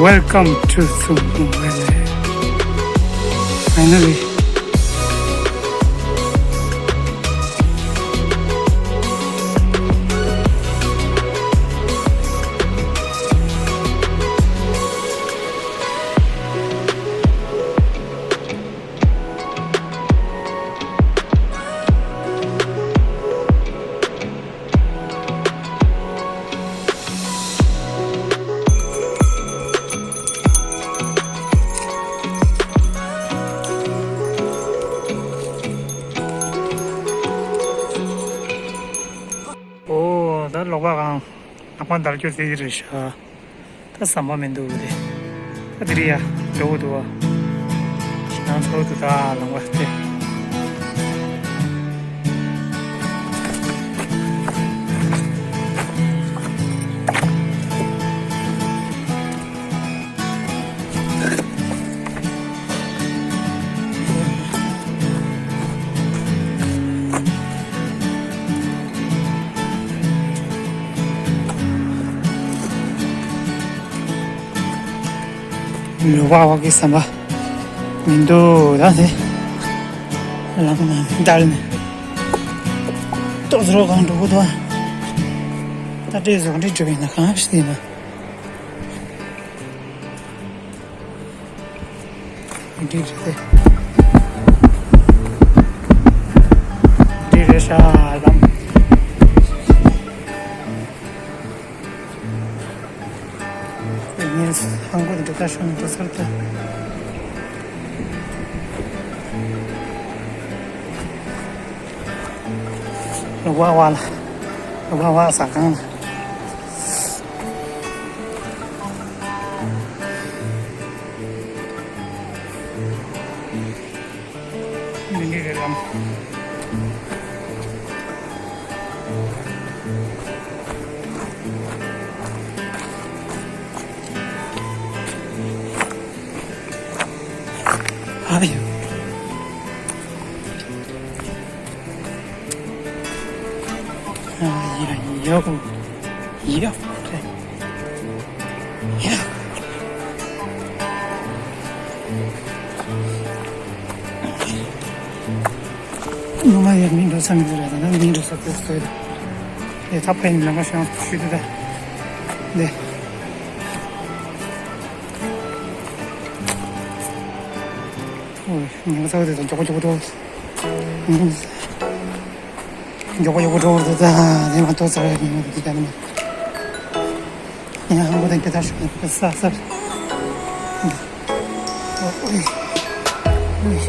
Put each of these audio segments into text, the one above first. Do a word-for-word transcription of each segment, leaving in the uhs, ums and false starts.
Welcome to Sumwele. Finally. ཨོ། ད་ལོག་པ་གང་ནག་པང་དར་རྒྱུ་དེ་རེད་ཤག་ད་ཟམ་པ་མི་འདུག་རེད། ད་དེ་རིང་ཡ་འགྲོ་དགོས་འདུག་བ། ཞེ་སྡང་ཚོར་འདུག་ད་ལོང་བ་དེ། ལོག་པ་བ་གི་ཟམ་པ་མི་འདུག་ད་དེ། ལམ་ནང་བརྡལ་ནས་ཏོག་ཙམ་རོ་གང་འགྲོ་གི་འདུག་ད་འདྲེ་བཟོ་འདྲེ་འགྲོ་བའི་ན་གང་ཞིག་ཡིན་ན། འདི་རེད། འདི་རེད་ཤག་ལམ། ངས་ཧང་གོ་འདི་ལྟར་ཤོད་ནས་འགྲོ་ཚར་ཏེ། ལོག་པ་བ་ལ། ལོག་པ་བ་ཟ་ཁང་ལ། མི་འདི་རེད་ལམ། ཨ་ཡོ། ཨ་ཡ་ཡ་ཡ། ཡ། ངོ་མ་ཡ་མི་འགྲོ་ས་མི་འདུག་ར། ད་ནི་མི་འགྲོ་ས་དེ་སོ་ཡ། ཡ་ད་ཕ་ཡིན་ལམ་ཁ་ཤང་ཤུལ་དུ་ད། ལེ། ཨོ། ཉལ་ས་དེ་ད་མགྱོགས་པོ་མགྱོགས་པོ་འགྲོ། མགྱོགས་པོ་མགྱོགས་པོ་འགྲོ་བར་དུ་ད་དེ་མ་གཏོགས་ཚར་ཡ་ཡིན་ན་དེ་ཀྱང་མེད། ཡང་ཧང་གོ་དང་སྐད་ཆ་ཞུ་ས་ས། ཨོ་ཨོ་ཨོ་ཨོ།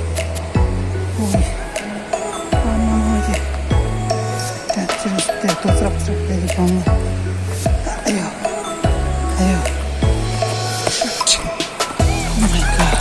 ཨ་མ་མ་ཀྱེ། ད་ཅི་རེད་དེ་ཏོག་ཙམ་ཙམ་དེ་གི་གང་ན། ཨ་ཡ། ཨ་ཡ། Oh my god.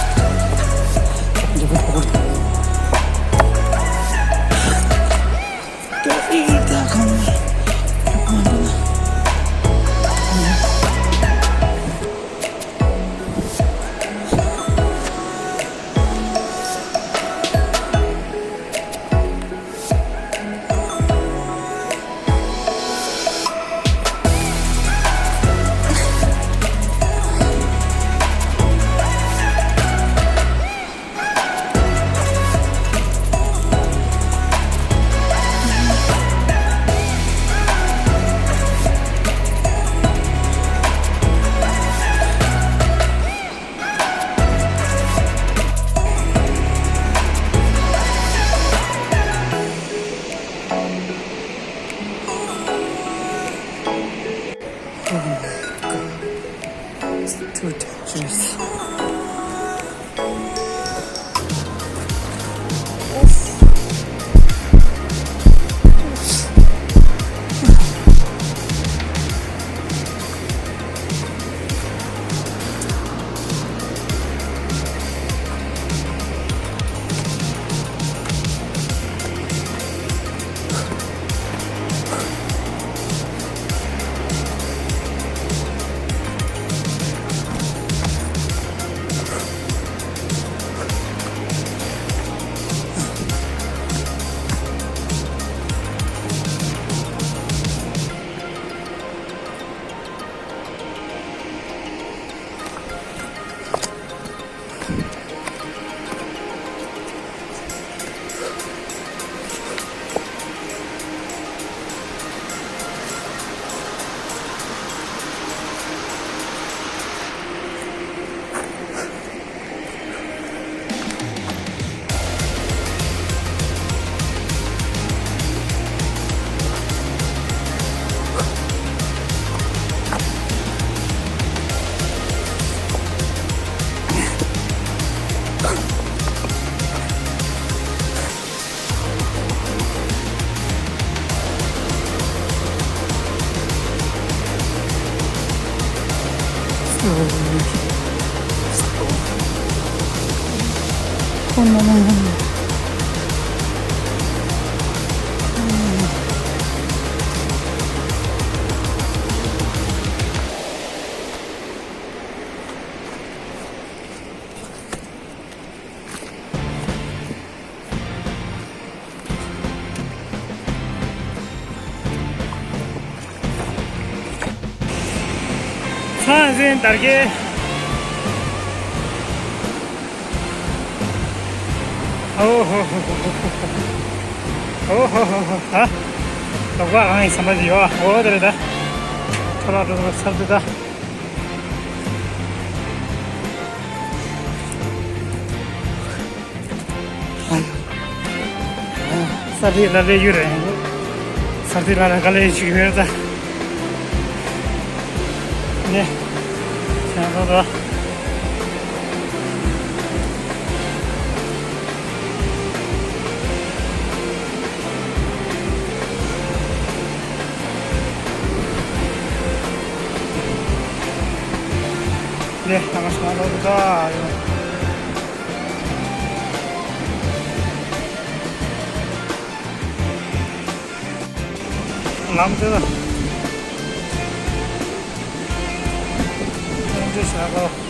ཚང་ཟིན་དར་གྱི། ཨོ་ཧོ་ཧོ་ཧོ་ཧོ། ཨོ་ཧོ་ཧོ་ཧོ། ཧ། ལོག་པ་གང་ཡིན་བསམ་པ་ཞིག་ཡོད། ཨོ་དེ་རེད་ད། ཁྲོ་ལག་འགྲོ་འགྲོ་ཚར་དུས་ད། ཨ་ཡོ། ཨ། ས་དེ་ལ་ལས་ཡོད་རེད། ས་དེ་ལ་ལ་ག་ལས་ཞིག་ཡོད་ད། ནས། ཡང་ཐོག་ཏུ། ནས་ཡང་ཞིག་ཐོག་ཏུ་ད་ཡོད། ལམ་དེ་ལ། ལམ་དེ་བྱ་དགོས།